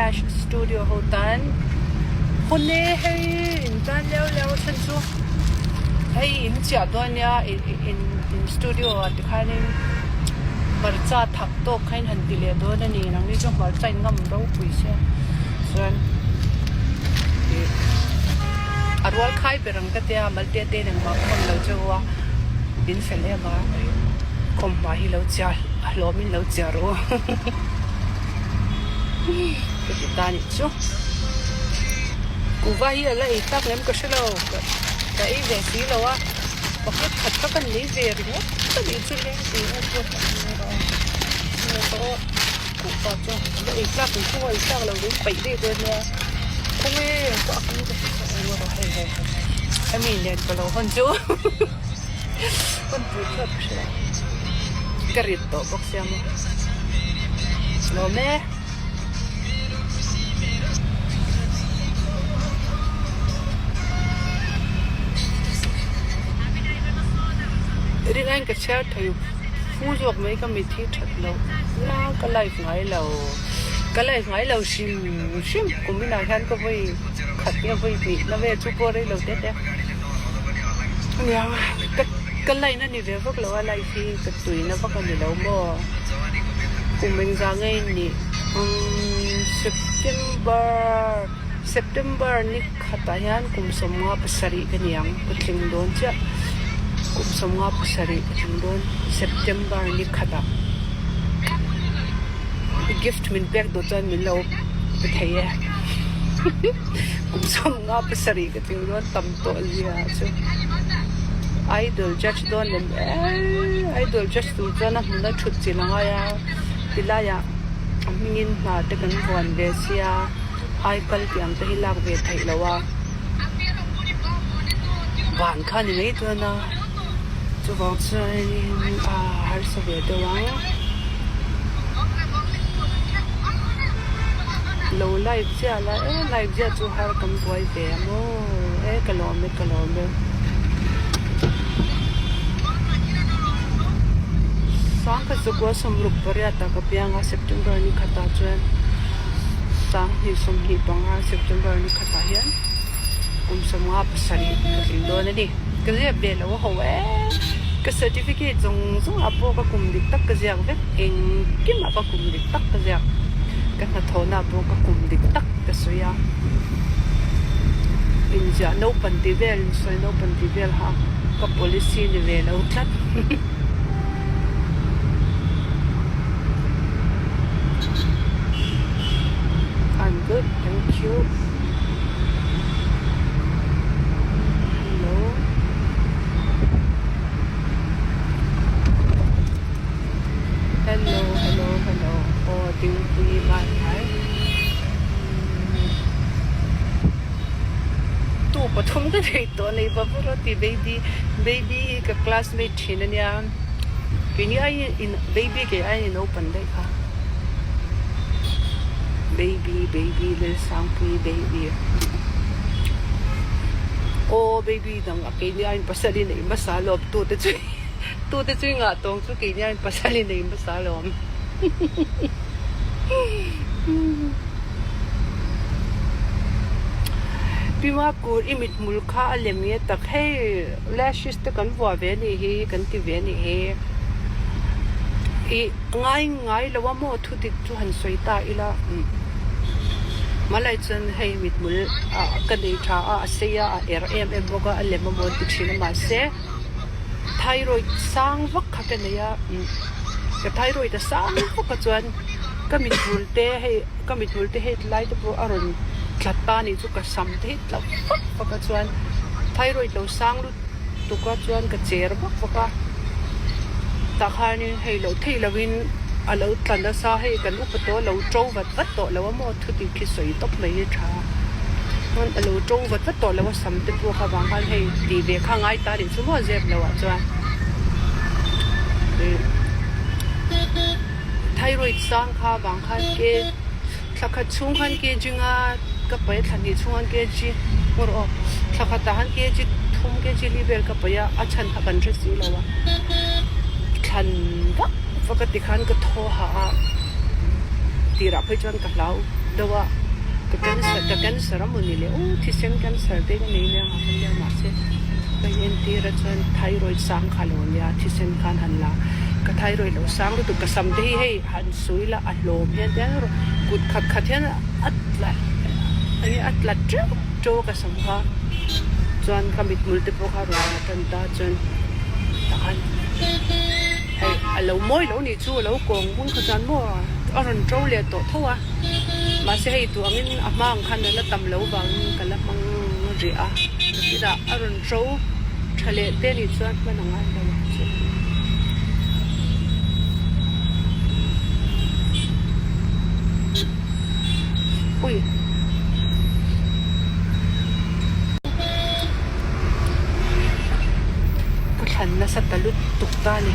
Lash Studio ho tan hun e hei in tan leu leu a chhan chu hei in chiah dawn nia in in studio ah tikhanin hmarcha thak tawk kha in han ti leh dawn a ni nangni chu hmarcha in ngam ropui sia chuan ih a rual khai ber ang ka tia malte te in engmah ka hawn lo che u a in fel em a khawmhma hi lo chiah hlawm in lo chiah rawh u. Ka ti ta nih chu. Kuhva hi a la ei tak lem ka hre lo. Ka ei ve si lo a. Packet khat kha kan lei ve ringawt a nih chu leng tih a pawh a ni rawh a. Hei pawh kuhva chu a la ei tlak in khawng a ei tlak lo deuh paih daih dawn nia. Khawnge ka ak ang ka hre tawh lo rawh hei hei hei hemi nen ka lo hawn chu hawn tur thlawt ka hre lo. Ka rit tawh bawk sia maw. Lawm e. Ringain ka chhiar thei fu zawk mai ka mit hi that loh na ka live ngai lo ka live ngai lo hrim hrim kum inah hian ka vawi khat nge vawi hnih na vel chu pawh rei lo te te ania ka ka line a ni ve vak lo a live hi ka tuina vak a ni lo maw kum engzah nge nih umm September September ni khatah hian kum 57 ka ni ang ka tling dawn chiah kum 57 ka tling dawn September ni khatah gift min pek duh chuan min lo pe thei e kum 57 ka tling dawn tam tawh zia chu idol judge dawn lem eee idol judge tur chuan a hmun a thut chilh a ngai a tilaiah a hmingin hna te kan vuan ve sia ai kal tih ang te hi lak ve theih loh a van kha ni mai dawn a chuvang chuanin a harsa ve deuh ang lo live chiah la e live chiah chu har kan buai ve a maw e ka lawm e ka lawm e Sangkhat zakua 68 ah ka piang a September ni khatah chuan 2025 September ni khatah hian kum 57 ka tling dawn a ni. Ka ziak ve lo a ho e. Ka certificate zawng zawng ah pawh ka kum dik tak ka ziak vek engkim ah ka kum dik tak ka ziak. Ka hnathawhna ah pawh ka kum dik tak ka sawi a. Inziah naupan tih vel insawi naupan tih vel kha ka policy ni ve lo tlat. I'm good thank you. Hello. Hello hello hello aw dingpui van hnai tu pathum ka nei tawh nei va va ti baby baby hi ka classmate thin ania keini aiin baby kei aiin in open daih kha baby baby Lalsangpui baby aw baby dang ah keini aiin pasal i nei hmasa lawm tu te chu tu te chu i ngah tawng chu keini aiin pasal i nei hmasa lawm. Pima kur i mithmul kha a lem nge tak hei lashes te kan vuah ve anih hi kan ti ve anih hi ih ngai ngai lo a maw thu dik chu han sawi ta ila malai chuan hei mithmul ah ka nei tha a a sei a a er em em bawk a a lem a maw an ti thin a mahse thyroid sang vak kha ka nei a ka thyroid a sang vak a chuan ka mithmul te hei ka mithmul te hei tlai te pawh a rawn tla ta anih chu ka sam te hi tla vak vak a chuan thyroid lo sang lutuk a chuan ka cher vak vak a tah khanin hei loh theih lovin a lo tla nasa hei kan upa tawh a lo to vat vat tawh lo a maw thu tih khi sawi tawp mai hi tha chuan a lo to vat vat tawh lo a sam te pawh kha vang khan hei tih ve kha ngai ta anih chu maw zep loh ah chuan ih thyroid sang kha vang khan ke thla khat chhung khan kg nga ka paih a thla hnih chhung khan kg ngaw rawh aw thla khatah khan kg thum kg li vel ka paih a a chhan kha kan hre si lo a thlan vak vak a tikhan ka thaw hah a tirah phei chuan ka hlau. deuh a, ka cancer ka cancer a maw ni le aw thisen cancer te ka nei nia nga ka nia mahse ka entir a chuan thyroid sang kha lo nia thisen khan han la ka thyroid lo sang lutuk ka sam te hi hei han sawi la a hlawm hian te kut khat khat hian a tla enge a tla teuh teuh a ka sam kha chuan ka mithmul te pawh kha a rawn la tan ta chuan tah khan hei a lo mawi lo nih chu a lo kawng bung kha chuan maw a rawn to leh tawh tho a mahse hei duh angin a hma ang khan a la tam lo vangin ka la hmang rih a chutah a rawn to tha leh te nih chuan hman a ngai lo ang chu. Ui. Ka thlan nasa ta lutuk ta a ni.